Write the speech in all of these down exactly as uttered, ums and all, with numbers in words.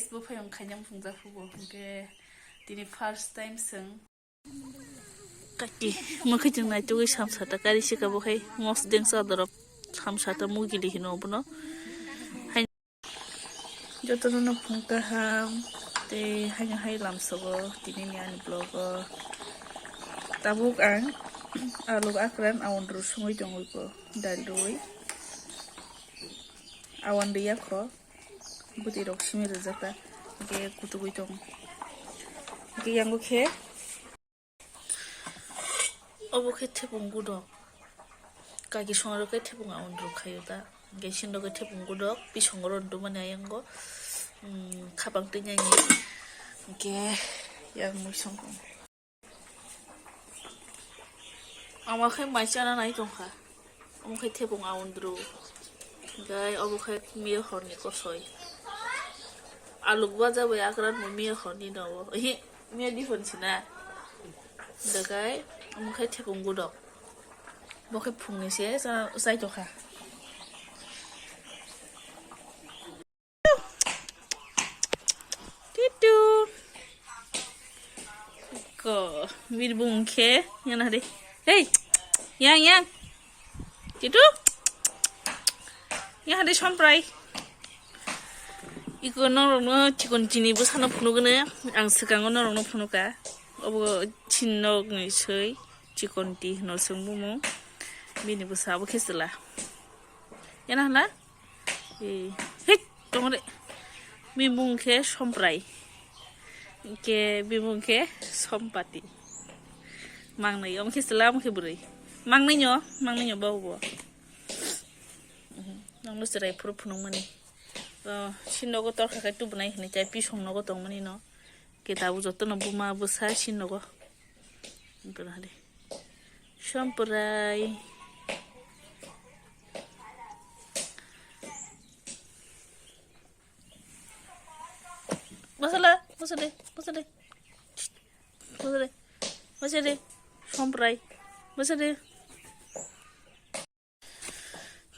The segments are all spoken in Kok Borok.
Bo phai wng khainang phungjak phubo, hwnkhe tini first time chwng. Kaki, mwkhwi chwng naitugwi samsa ta kari sika bo hai mos dengsa dorop samsa ta mugili hino bono. Hai jotono no phung kaham tei haino hai lamsogo tini ni ani vlog o. Tabuk ang alu akran awan ru songwi tongwi ko dal rwi awan riyakho. Bwtwi rok simi rijak ta, hwnkhe kutugwi tongo. Hwnkhe yango khe obo khe thepung gudok, kaki songwi rok khe thepung awan rok khaio ta. Hwnkhe sini rok khe thepung gudok, bisongo rw dumani ayango, um, khapang twi nai ni. Hwnkhe yang mui songkung. Omo khe mai chana nai tongkha. Omo khe thepung aundru. Gai obo khe miya horni kosoi. Aluk baja bai akran bo miya horni no bo. Ehe, miya diphon sina. Dagai omo khe thepung gudok. Bo khe phungni se chana chai tongkha. Titu. Ko, birbung khe, yana de. Hey, yang, yang. Titu. Yang de somprai. Iko norokno chikon chini bwsano phunukgwno, ang swkango norokno phunuka. Obo chinokni soi, chikon ti hino chwng bumung. Bini bwsa abo khe chwla. Yana hwnla? Eh, hei, tongre. Bini bumung khe Somprai. Ke bini bumung khe Sompati. Mangnai, omo khe chwla, omo khe bwrwi. Mangnai nyo, mangnai nyo, babu bo. Mhm, nangno chwrai phuru phunukmani. Oh, si nogo torkha khe tubunai hwnwi chai, pisong nogo tongmani no. Ke tabuk jotono buma bwsa si nogo. Somprai. Masala, masala, masala. Masala, masala. Somprai. Masala.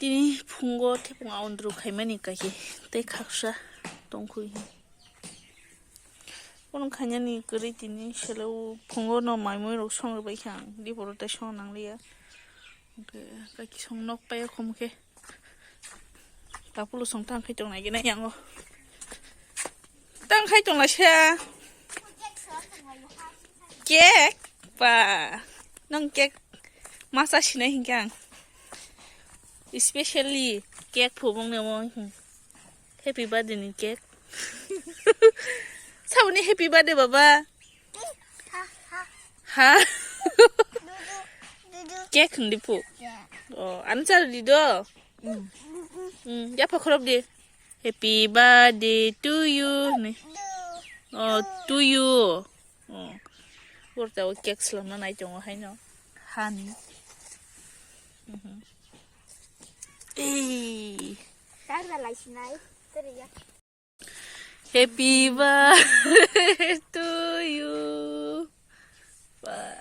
Tini phungo thepung aundru khaimani kaki tei khaksa tongkhui. Bono khainani kwrwi tini selo phungo no mai mui rok song rwbaikha ang, diporo tei song nangliya. Hwnkhe kaki song nok paiya khum khe. Tapulo song tang khai tongnai gina yango. Tang khai tonglaisa. Cake pa. Nang cake masa sinai hinkhe ang. Specially cake phubung nemo. Happy birthday ni cake. Saboni happy birthday baba. Ha? Cake hindi pu. Oh, ano char di do. Hmm, ya pakhorop di. Happy birthday to you ni. Oh, to you. Oh. Borta o cake slamna nai tongo haino. Hani. Mhm. Ei. Kar da lai sinai. Tere ya. Happy birthday to you. Ba.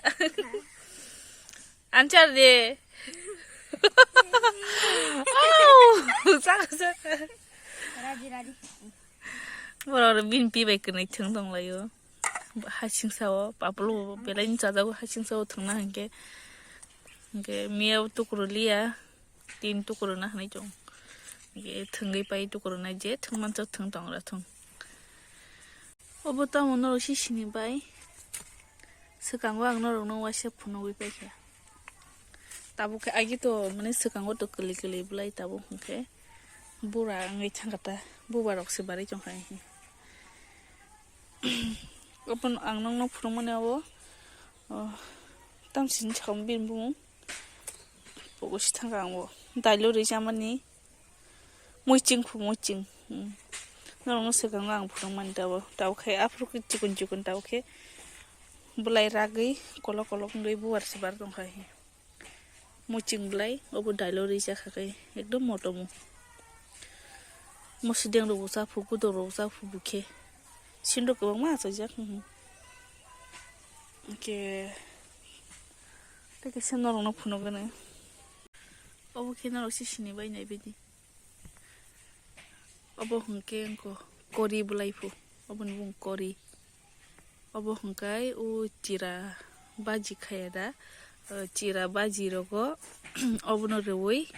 Answer de. Au, saka, saka. Raji, raji. Borok bini pi bai kwnwi thwng tonglaio. Hasing sao, papulo belai ni chajago, hasing sao thwngna hinkhe. Hinkhe miya tukuru liya. Tin tukuru na hinwi chong. Hinkhe thwngwi pai tukuru na je thwng mansa thwng tongra thwng. Obo tamo norok si sini bai. Swkango ang norokno waisa phunugwi paikha. Tabuk khe agi to mane swkango to kwlwi kwlwi bwlai tabuk hinkhe bura wngwi thangkha ta. Buba rok se barwi tongkha hinkhe. Obono ang nokno phunukmani abo, oh, tamsini sakao bini bumung. Pogo si thangkha ang bo. Dailo ri chamani. Muiching phu muiching. Hmm. Norokno swkango ang phunukmani tabo. Tabo khe aphuru khe chikon chikon tabo khe bwlai ragwi kolok kolok wngwi bubar se bar tongkha hi. Muiching bwlai obo dailo ri chakha khe ekdom motomo. Mosideng rokbo chaphu, gudok rokbo chaphu bukhe. Sindok kwbangma achaijak. Hmm. Hwnkhe tei kaisa norokno phunukgwno. Obo khe norok se sini bai nai bidi. Obo hwnkhe wngkha Kori bwlai phu, oboni bung kori. Obo hwnkhe o chira baji khaya da, o chira baji rogo obono rwui,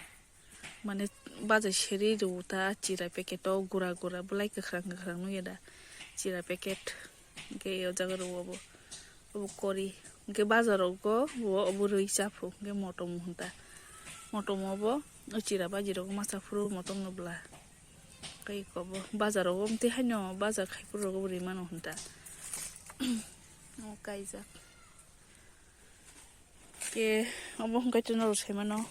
mane baja seri rwo ta chira packet o gura gura bwlai kwkhwrang kwkhwrang nukya da chira packet, hwnkhe o jaga rwo obo, obo kori, hwnkhe baja rogo bo obo rwi cha phu, hwnkhe motom hwn ta, motom obo o chira baji rogo masa phuru motom no bwla. Tei kobo bazar rogo, tei haino bazar khai phuru rogo bo rimano hwn ta. O kaijak. Ke obo hwnkhe norok sai mano.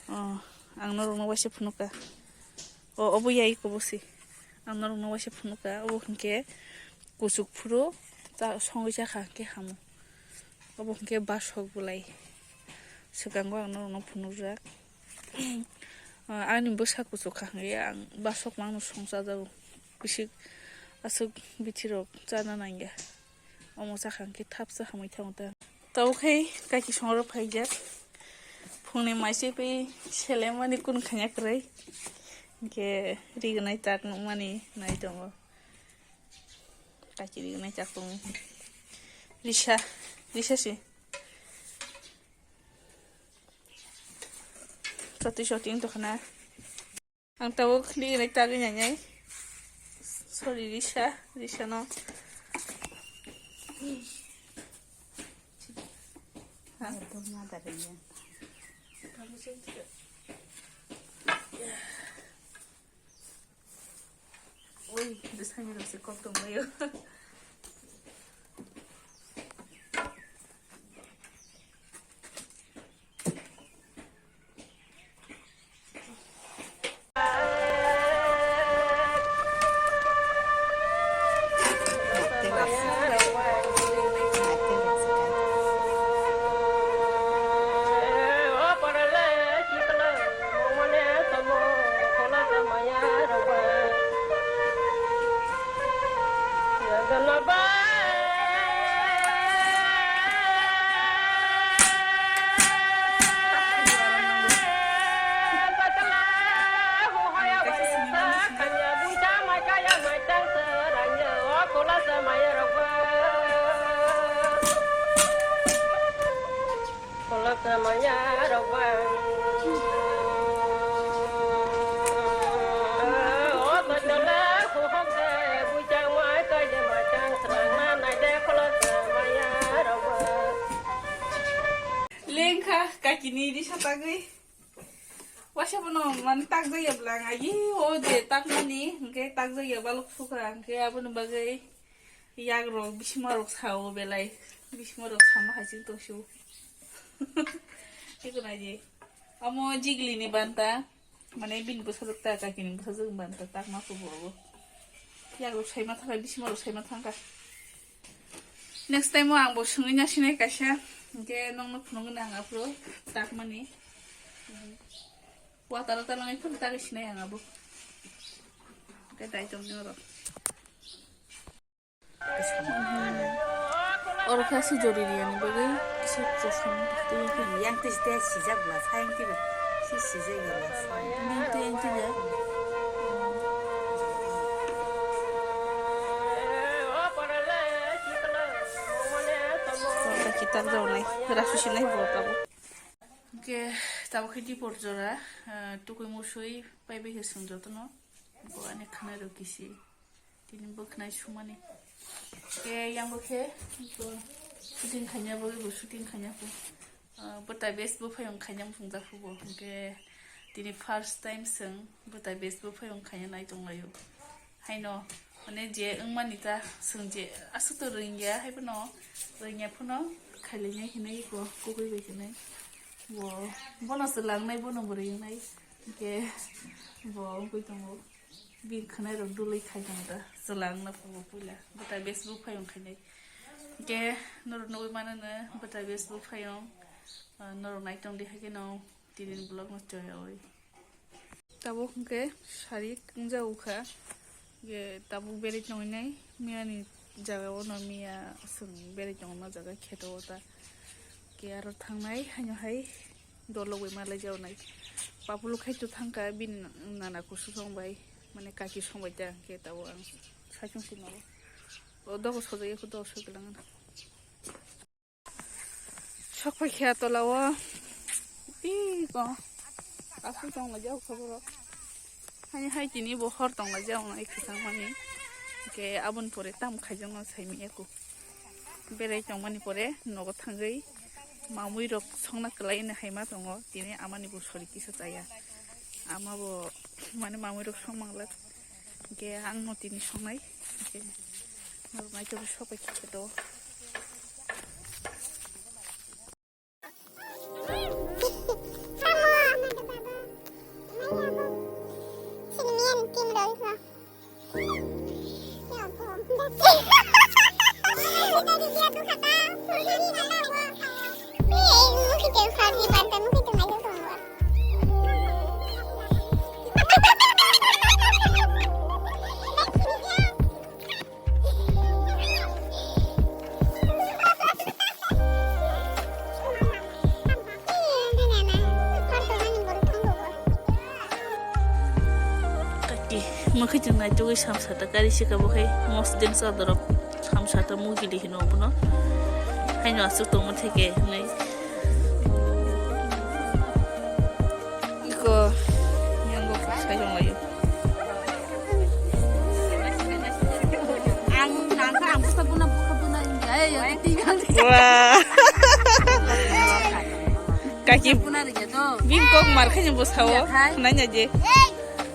O, ang norokno waisa phunukha. O, obo yai kobo se. Ang norokno waisa phunukha. Obo hwnkhe kuchuk phuru ta songwi chakha hwnkhe hamo. Obo hwnkhe basok bwlai. Swkango ang norokno phunukjak. Ah, ani bwsa kuchuk kha hwnkhe ang basok mangno songchajago. Bisik aswk bithi rok chana nangya. Omo chakha hwnkhe thapsa hamwi thango ta. Tabo khe kaiki songrok phaijak. Phungni mai se pai selemani kun khanya kwrwi. Hwnkhe rignai tak nukmani nai tongo. Kaiki rignai tak tongo. Risa, risa se. Soti soti wng tongkha na. Ang tabuk nini nai tagwi nai nai. Sorry, risa, risa no. Ha? Ekdom na dari ya. Oi, bwskango rok se kok tongbaio. Kolok maya rok bang. O kotolo huhok de bujang mai kai de machang srang na nai de kolok maya rok bang. Lengkha kakini di satagwi. Wasa bono man takjaya bwlang ayi o je takmani hwnkhe takjaya balok sukha hwnkhe aboni bagwi. Yagrok, bisima rok sao belai. Bisima rok sama hai chwng tongsu. Iko nai di. Amo jigli ni banta. Mane bini bwsajwk ta, kakini bwsajwk banta. Tak ma kubo bo. Yagrok sai ma thangkha, bisima rok sai ma thangkha. Next time o ang bo swngwi na sinai kaisa. Hwnkhe nokno phunukgwi na ang aphuru. Tak mani. Watara ta langai phuru tak sinai ang abo. Hwnkhe dai tong ni oro. Oro khe aswk jori riyani bagwi kisa chosma twi khe. Yang twi twi sijak bwla, sayang twi si sijak ya bwla. Yang twi yang twi ya. Chwla kitab jawnai, rasu sinai bo tabo. Hwnkhe tabuk khe dipor jora, ah, tukui musui pai bai khe chwng jotono. Bo ani khwnai rok kisi. Tini bo khwnai sumani. Khe yang bo khe bo shooting khaina bo, bo shooting khaina bo. Ah, bwtai best bo phayung khaina muchung jak bo. Hwnkhe tini first time chwng bwtai best bo phayung khaina nai tonglaio. Haino, mane je wngmani ta, chwng je aswk to rwngya, hai phano rwngya phano khailainai hinwi bo, kukui bai hinwi. Bo, bono swlangnai, bono bo rwngnai. Hwnkhe bo wngwi tongo. Bini khwnai rok dului khai tongo ta, swlangna bo puila. Bwtai best bo phayung khainai. Hwnkhe norok nugwi mano no, bwtai best bo phayung. Ah, norok nai tong di hai kheno. Tini ni vlog no choyawi. Tabuk hwnkhe sari wngjago kha. Hwnkhe tabuk berai tongnai miya ni jaga o no, miya chwng berai tongo no jaga kheto o ta. Hwnkhe aro thangnai haino hai dolok bai malai jago nai. Papuluk hai to thangkha bini nana kusu song bai. Mane kaki songbai ta khe tabo ang saichung si nogo. O dogo sojai kho dogo soi kelang. Sok pai khe tola o. Pi ko. Asu tong la jau khoboro. Hani hai tini bo hor tong la jau na ek sang mani. Ke abon pore tam khai jong sai mi eko. Berai tongmani pore nogo thangwi mamwi rok songna kwlai no haima tongo, tini amani bo sori kisa chaya, ama bo mane mamwi rok song manglak, hwnkhe ang no tini songnai, hwnkhe norok naitugwi sok bai khe to. Kaki, mwkhwi chwng naitugwi samsata kari sika bo khai mosdeng chadorok samsata mugili hino obono. Haino aswk tongma theke hinwi. Iko, yang bo sai tonglaio. Ang nangkha, ang bwsa buna, bwsa buna, eh, ya, tinggal. Wah. Kaki buna ri ya to. Bing kok mar khaini bwsao. Ya, khai. Nanya je.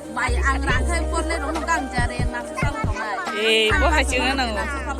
Bai, ang rangkhai porne rong gang jare, nangkha sal tongai. Eh, bo haching na nango. Nangkha sal